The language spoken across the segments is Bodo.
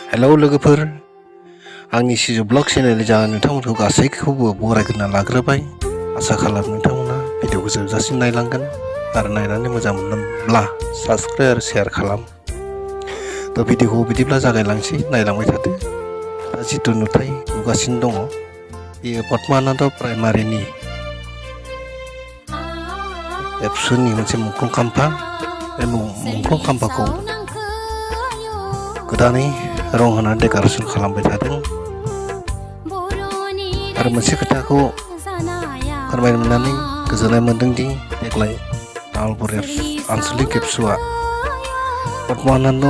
हेलौ लोगोफोर, आंनि सिजु ब्लग चेनेल जा नोंथांमोनखौ गासैखौबो बरायग्रोना लाग्रोबाय। आसा खालामो नोंथांमोना भिडिअखौ जोबजासिम नायलांगोन आरो नायनानै मोजां मोनोब्ला साबस्क्राइब आरो शेयार खालाम। भिडिअखौ बिदिब्ला जागायलांसै, नायलांबाय थादो। दा जिथु नुथाय नुगासिनो दङ बेयो पद्मानन्द प्राइमारिनि एबसुनि मोनसे मुंख्लं खाम्फा। बे मुंख्लं खाम्फाखौ गोदानै रं होनानै डेक'रेसन खालामबाय थादों आरो मोनसे खोथाखौ फोरमायनो मोननानै गोजोननाय मोनदोंदि देग्लाय तामुलपुर आनसलिक एबसुआ पद्मानन्द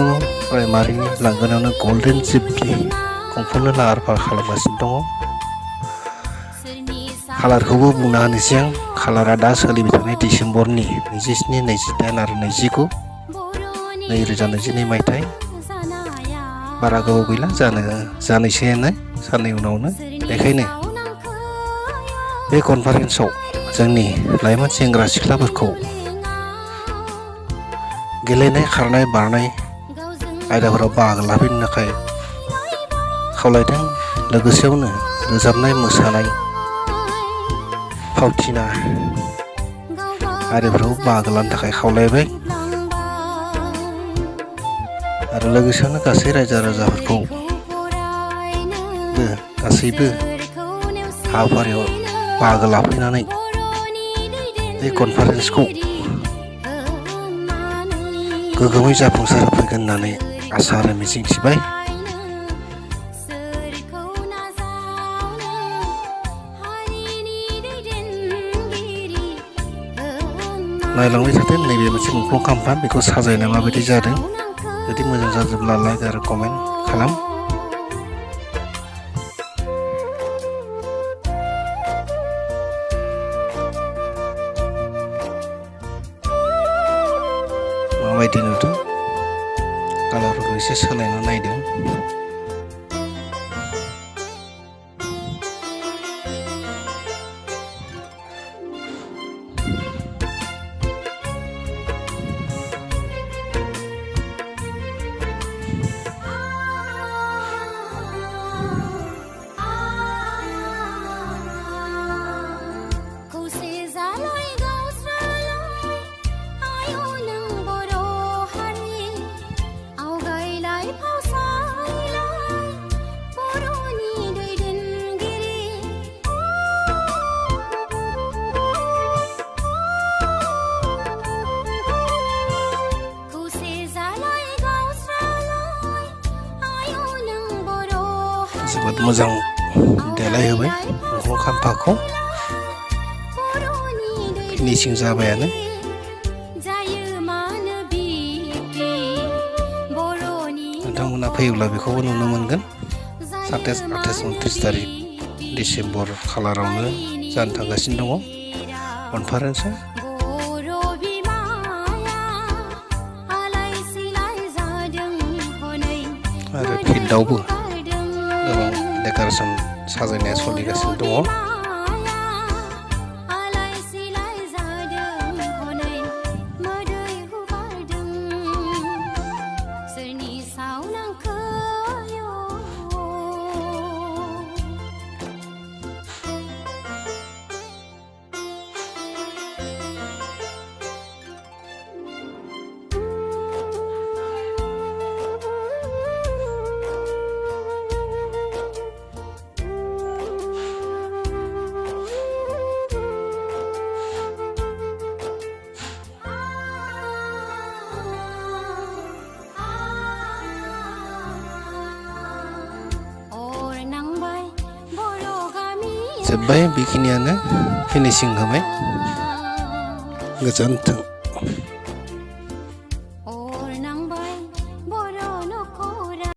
प्राइमारिनि लांगोनायावनो गल्डेन जुबली खुंफुंनो लाहार फाहार खालामगासिनो दङ। कालारखौबो बुंना होनोसै आं। कालारा दा सोलिबाय थानाय डिसेम्बरनि 27, 28 आरो 29, 2022 मायथाइ। बारा गोबाव गैला, जानोसैयानो साननै उनावनो। बेखायनो बे कनफारेन्सआव जोंनि लाइमोन सेंग्रा सिख्लाफोरखौ गेलेनाय, खारनाय, बारनाय आयदाफोराव बाहागो लाफैनो थाखाय खावलायदों। लोगोसेयावनो रोजाबनाय, मोसानाय, फावथिना आरिफोराव बाहागो लानो थाखाय खावलायबाय आरो लोगोसेयावनो गासै रायजो राजाफोरखौ गासैबो हाबाफारियाव बाहागो लाफैनानै बे कनफारेन्सखौ गोग्गोमै जाफुंसार होफैगोन होननानै आसा आरो मिजिंथिबाय। नायलांबाय थादों। नैबे मोनसे मुंख्लं खाम्फा, बेखौ साजायनाय माबायदि जादों। जुदि मोजां जाजोबब्ला लाइक आरो कमेन्ट खालाम। माबायदि नुदों, कालारफोरखौ एसे सोलायना नायदों। जोबोद मोजां देलायहोबाय मुंख्लं खाम्फाखौ। फिनिशिं जाबायानो। नोंथांमोना फैयोब्ला बेखौबो नुनो मोनगोन। 27, 28, 29 तारिख डिसेम्बर खालारावनो जानो थांगासिनो दङ कनफारेन्सआ। आरो फिल्डआवबो गोबां डेक'रेसन साजायनाया सोलिगासिनो दङ। जोब्बाय, बेखिनियानो फिनिशिं होबाय। गोजोन्थों।